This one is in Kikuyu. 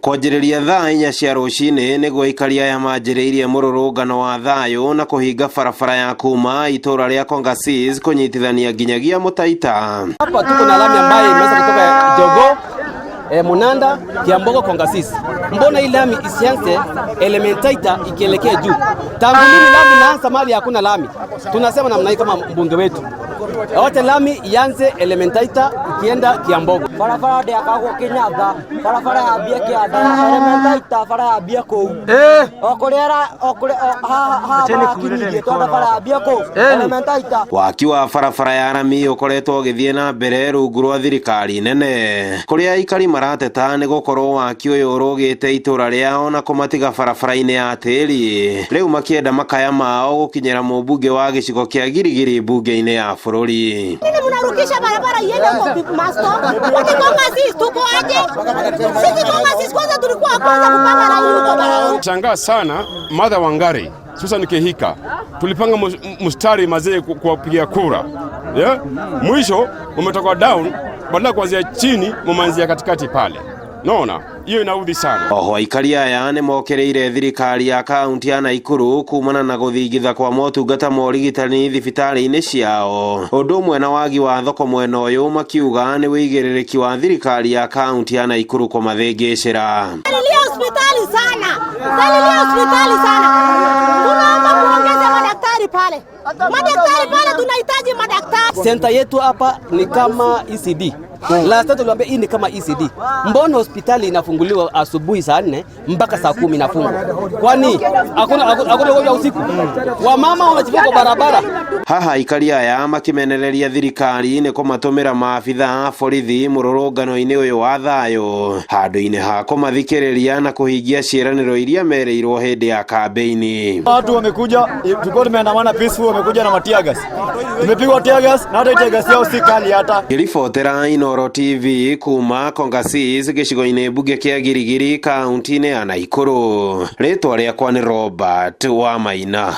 Kwanjĩrĩria thaa 4 cia rũcinĩ nĩguo aikari aya manjĩrĩirie mũrũrũngano wa thayũ na kũhinga barabara ya kuma itũra rĩa Kongasis kũnyitithania nginyagia Mũtaita. Hapa tuko na lami ambayo imeweza kutoka Jogoo, Munanda, Kiambogo, Kongasis. Mbona hii lami isianze Elementaita ikielekea juu? Tangu lini lami inaanza mali hakuna lami? Tunasema namna hii kama mbunge wetu, wacha lami ianze Elementaita ikienda Kiambogo. Barabara ndĩakagwo Kenyatta, barabara yambie kĩanda Elementaita, bara yambie kũu o kũrĩa o kũrĩa haha barakinyirie twenda bara yambie kũu Elementaita. Waki wa barabara ya rami ũkoretwo ũgĩthiĩ na mbere rungu rwa thirikari nene, kũrĩa aikari marateta nĩ gũkorwo waki ũyũ ũrũgĩte itũra rĩao na kũmatiga barabara-inĩ ya tĩri, rĩu makĩenda makaya mao gũkinyĩra mũmbunge wa gĩcigo kĩa Girigiri mbunge-inĩ ya bũrũri. Nini mnarukisha barabara iende huko Masto? Wote Kongasis tuko aje? Sisi Kongasis kwanza tulikuwa kwanza kupanga laini huko barabara. Shangaa sana Martha Wangari, Susan Kihika, tulipanga mstari mazee kuwapigia kura, yeah? Mwisho mumetoka down, badala kuanzia chini mumeanzia katikati pale. Naona hiyo inaudhi sana. Oho aikari aya nĩ mokĩrĩire thirikari ya kaunti ya Naikuru kumana na gũthingitha kwa motungata ma ũrigitani thibitarĩ-inĩ ciao, ũndũ ũmwe na wagi wa thoko mwena ũyũ, makiuga nĩ wĩigĩrĩrĩki wa thirikari ya kaunti ya Naikuru kũmathĩngĩcĩra. Nalilia hospitali sana. Nalilia hospitali sana. Tunaomba muongeze madaktari pale. Madaktari pale, tunahitaji madaktari. Center yetu hapa ni kama ECD. Last time tuliwaambia hii ni kama ECD. Mbona hospitali inafunguliwa asubuhi saa 4 mpaka saa 10 inafungwa? Kwani hakuna ugonjwa usiku? Wamama wanajifunga kwa barabara. Haha aikari aya makimenereria thirikari nĩ kũmatũmĩra maabitha a borithi mũrũrũngano-inĩ ũyũ wa thayũ handũ-inĩ ha kũmathikĩrĩria na kũhingia ciĩranĩro iria merĩirwo hĩndĩ ya kambĩini. Watu wamekuja, tulikuwa tumeandamana peaceful, wamekuja na matear gas. Tumepigwa tear gas na hata tear gas yao si kali hata. Ngĩribotera Inooro TV kuma Kongasis gĩcigo-inĩ mbunge kĩa Girigiri kaunti-inĩ ya Naikuru, rĩtwa rĩakwa nĩ Robert Wamaina.